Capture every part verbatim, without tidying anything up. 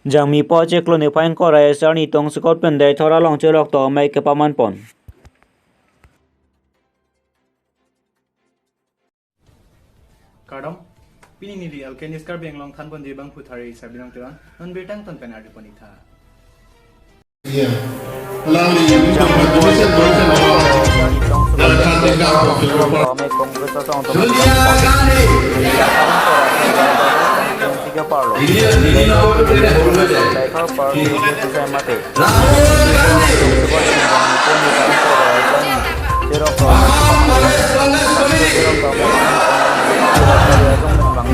Jangmipo achiklo niphai ingkoi ra isi arni tongsekot pen Deithor along cheroktok amek kepaman pon. Kardom, pini neli Alkenist Karbi Anglong thanponji abangphuthari Sabinong Terang, non birta angton pen ardi pon-ik tha. Iya. Alangli ini information, information apa? Dari kantin kampung, Sonia Gandhi. Ini, ini nomor telepon dulu deh. Rahul Gandhi.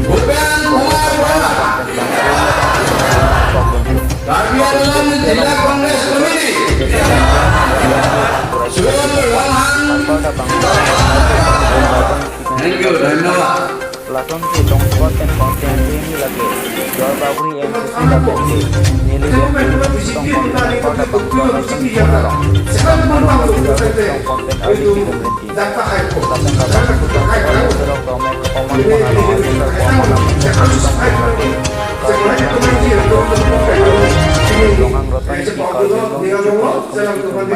Bhupen Kumar Bora. Karbi Anglong Jilla Congress Committee. Surul Rohan. Thank you, dhanyabad. Lason si tongsekot pen kongteng si ini lake Duarbagori M C C lapen ke neli tongsekot pen kongteng si Bonarong. Bonarong tongsekot pen R D P Gumlenti. Lapen lapen si tongsekot pen kongteng si Bonarong. Longhang Rotan P Karbi Anglong Committee.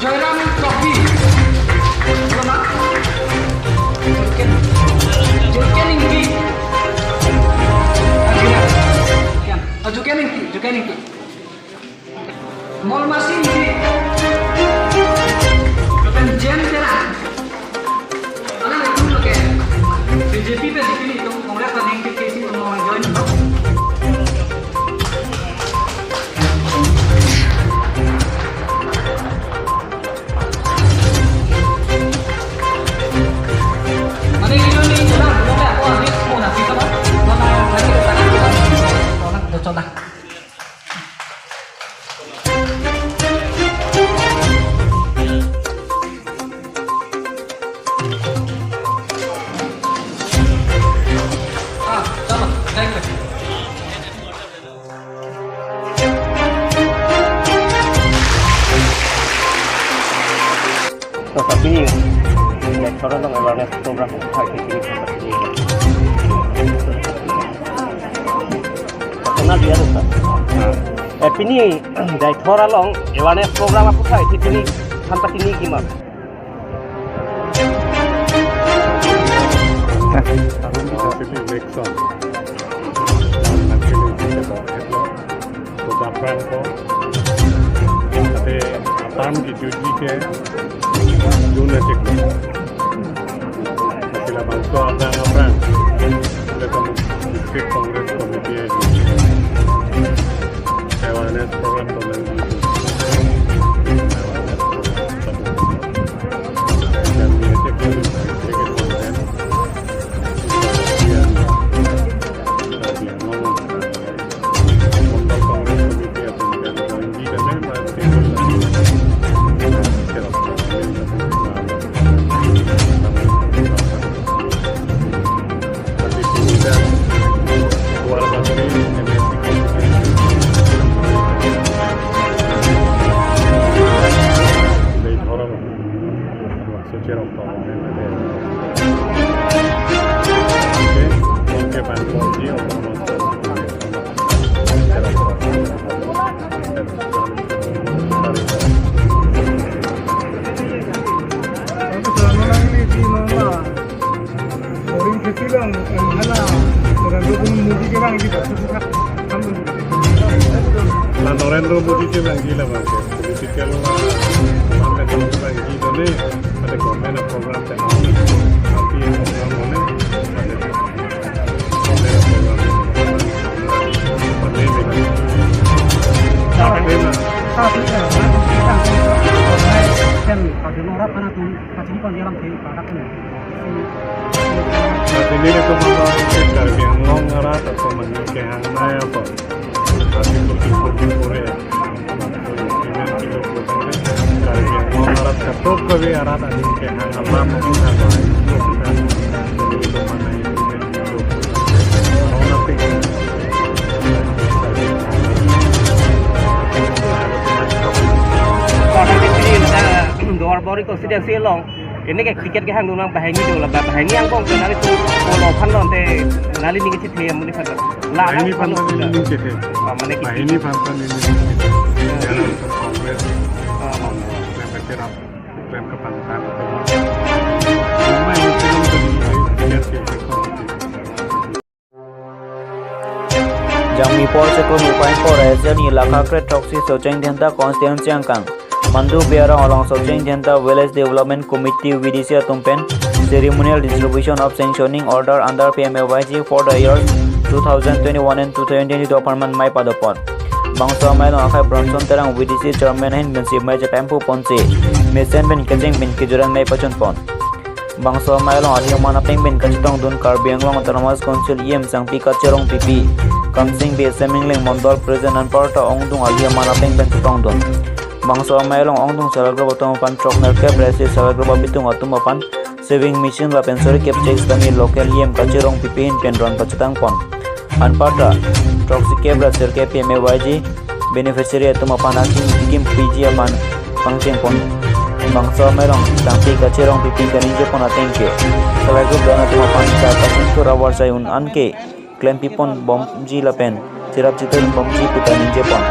Joyram Trophy. Jurgen, Jurgen Ingti. Jurgen, Jurgen Ingti, Jurgen Ingti. Molmasi Ingti. Lapen Jen Terang. J P pen ilitum Congress aning ke K C atum along join lo. Mane ini ini jalan, belum ya, aku habis mau nasi sama. Mana tadi kita kan kita. Orang cocok dah. Tetapi, ya, orang dong awareness program itu kayak gini, seperti ini. Pernah dia lupa. Eh, pini, Deithor along awareness program aphuthak isi pini than patini gimana? Election. Nanti ini kita bawa headlock. Kota Franco. Tapi apam di Juji ke June cek. Sila bangso aphrang aphrang. Sila kamu District Congress Committee aja. Awareness program program gitu. Awareness program. Dan dia cek dulu, cek konten. Dia, dia ngomong. Boring kheti bang, em, hala, orang tu pun muji ke bang, gitu. La Narendra Modi ke bang, gila bang, political, bang, bang, bang, gila ni, ada government program, tapi program mana, ada Kan, kalau orang mana tu, pasti pon dalam ke, padak ni. Pasti ni itu mama, Karbi Anglong arat atau mana ke hang nai apa. Pasti tu tu tu tu ya. Karbi Anglong arat ketok kali arat ada ke hang alam, hang alam. Itu mana itu. Duarbagori constituency along. Ini ke ticket kehang dun nang banghini do la, banghini angbong ke nangli tu polo aphan lo te nangli ning chethe amonit aphan. La banghini aphan lo nangli ning chethe. Ah, mane ke banghini aphan nangli ning chethe. Jalan Congress. Ah. Yang kecil. Jangmi por chiklo ni point four S L ni lakha kre throksi Socheng Dhenta constituency angkang Mandu Biarang along Socheng Dhenta Village Development Committee V D C atum pen ceremonial distribution of sanctioning order under P M A Y G for the years two thousand twenty-one and two thousand twenty-two apharman mei padopon. Bangso amei along akhai Bronson Terang V D C chairman ahin pensi mei chepemphu ponsi mesen pen kecheng pen kejuran mei pachun pon. Bangso amei along ahi aman ateng pen kachetongdun Karbi Anglong Autonomous Council E M Sangpi Kache Rongpipi, Kamsing Bey, Semengleng Mondol President anparta ongdung ahi aman ateng pen chetongdun. Bangso amei along ongdung self help group atum aphan throk nerkep ra isi self help group abitung atum aphan sewing machine lapen suri kep chek sitame local E M Kache Rongpipi ahin pen ron pachetang pon. Anparta throksi kep ra sirkep P M A Y G beneficiary atum aphan aking tikim piji aphan pangcheng pon. Bangso amei along Sangpi Kache Rongpipi kaningje pon ateng ke self help group don atum aphan ta kachingthur avarsai un an ke klempi pon bomji lapen cherap chetur bomji puta ningje pon.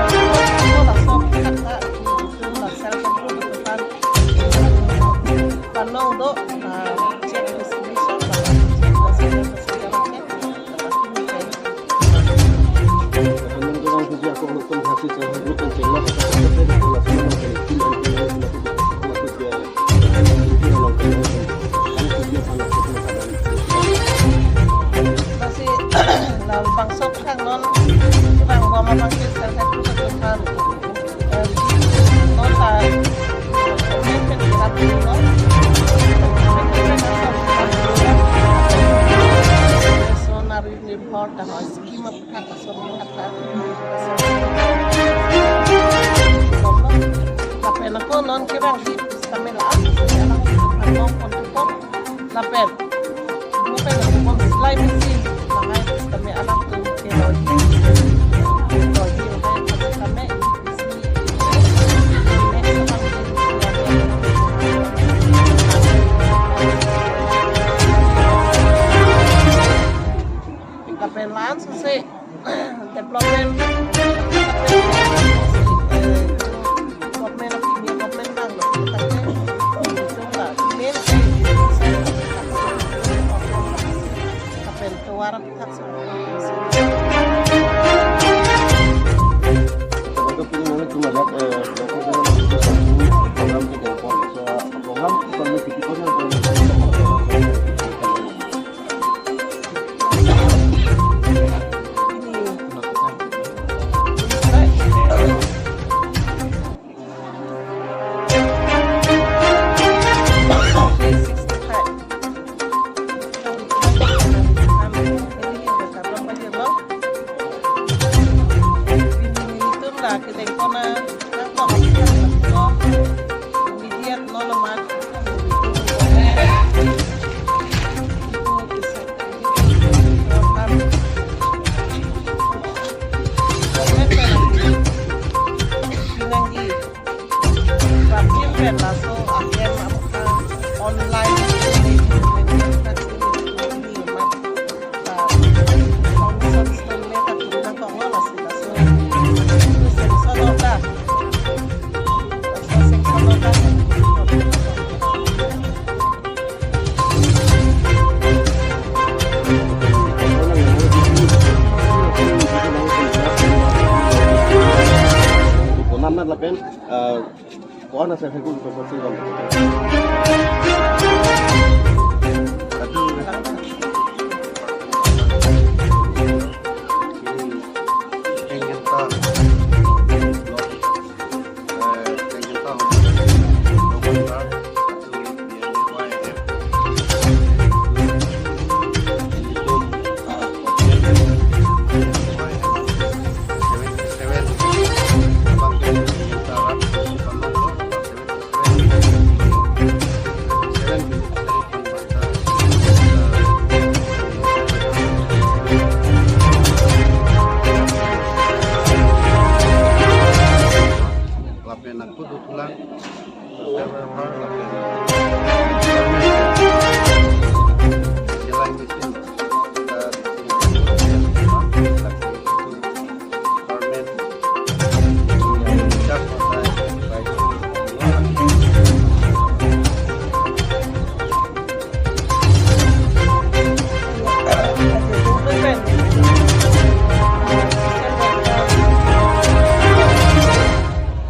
Bangso aphan non, bang bom abang ke self help group atum aphan, eh, non ta, eh, pen pen kirap non. So, nari nirbhar ta ho scheme aphan, so, aphan. Lapen ako non kevang di stamina, alang, alang, alang, lapen, lapen ako silai machine, lapen kami anak tu ke loi, loi, lapen kami, lapen lan suse. Development, government of India, government bang lo, tapi ujung la, main si, kapen tuar thak sa. Untuk ini nanti cuma lihat, eh, program di Depok, so, program itu kalau kita punya Immediate non amat. Pinanggi. Rapim pen laso ahem amkha online. Konam na lapen, eh, ko-an a self help group ko sing gam. Lapen nangkudu tulang.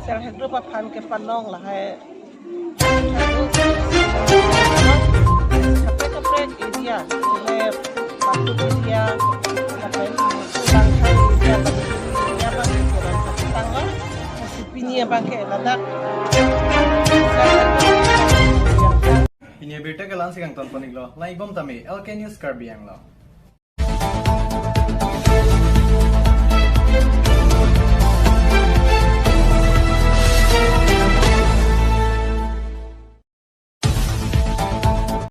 Self help group aphan kepanong lahai. Kaprek kaprek area, le Paku area, lapen Langkhang area, area abang ke kurang tanglo. Pini abang ke ladak. Pini abirta ke la-ansi kangton pon-iklo. Lang-ik bom tame, L K News Karbi Anglong.